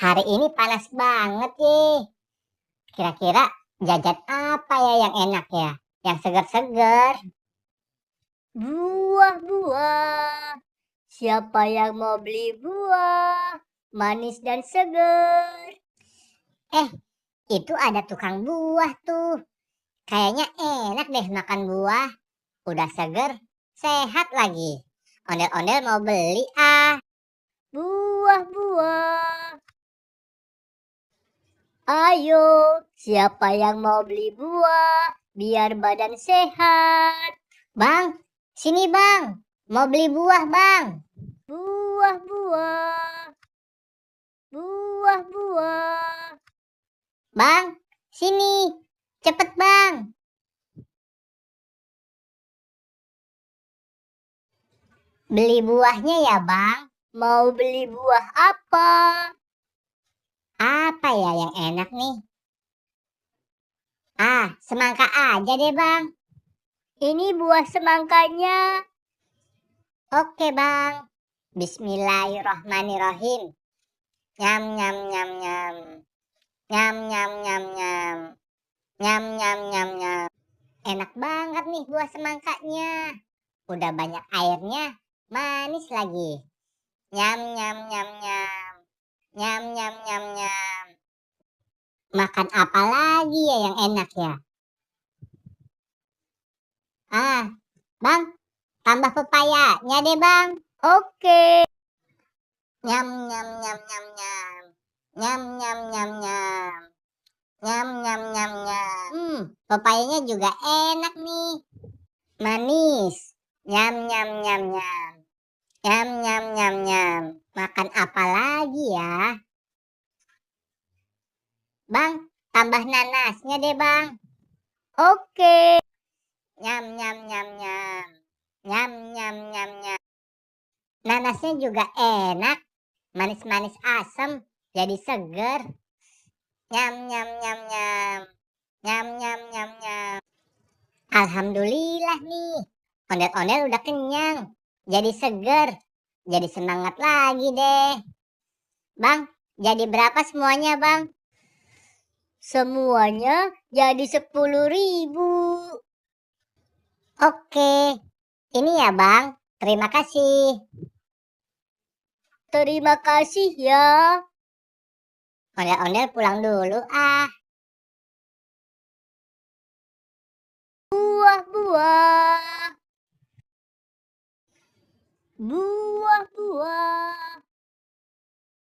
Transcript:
Hari ini panas banget nih. Kira-kira jajan apa ya yang enak ya? Yang segar-segar. Buah-buah. Siapa yang mau beli buah? Manis dan segar. Itu ada tukang buah tuh. Kayaknya enak deh makan buah. Udah segar, sehat lagi. Ondel-ondel mau beli ah. Buah-buah. Ayo, siapa yang mau beli buah? Biar badan sehat. Bang, sini bang. Mau beli buah bang. Buah-buah. Buah-buah. Bang, sini. Cepet bang. Beli buahnya ya bang. Mau beli buah apa? Apa ya yang enak nih? Semangka aja deh bang. Ini buah semangkanya. Oke bang. Bismillahirrohmanirrohim. Nyam nyam nyam nyam. Nyam nyam nyam nyam. Nyam nyam nyam nyam. Enak banget nih buah semangkanya. Udah banyak airnya, manis lagi. Nyam nyam nyam nyam. Nyam nyam nyam nyam. Makan apa lagi ya yang enak ya? Bang, tambah pepayanya deh bang. Oke. Nyam nyam nyam nyam nyam. Nyam nyam nyam nyam. Nyam nyam nyam nyam. Pepayanya juga enak nih. Manis. Nyam nyam nyam nyam. Nyam nyam nyam nyam. Makan apa lagi ya? Bang, tambah nanasnya deh bang. Oke. Nyam nyam nyam nyam. Nyam nyam nyam nyam. Nanasnya juga enak. Manis-manis asam. Jadi seger. Nyam nyam nyam nyam. Nyam nyam nyam nyam. Alhamdulillah nih. Ondel-ondel udah kenyang. Jadi seger. Jadi semangat lagi deh. Bang, jadi berapa semuanya bang? Semuanya jadi 10.000. Oke. Ini ya bang. Terima kasih. Terima kasih ya. Ondel-ondel pulang dulu ah. Buah-buah. Buah-buah.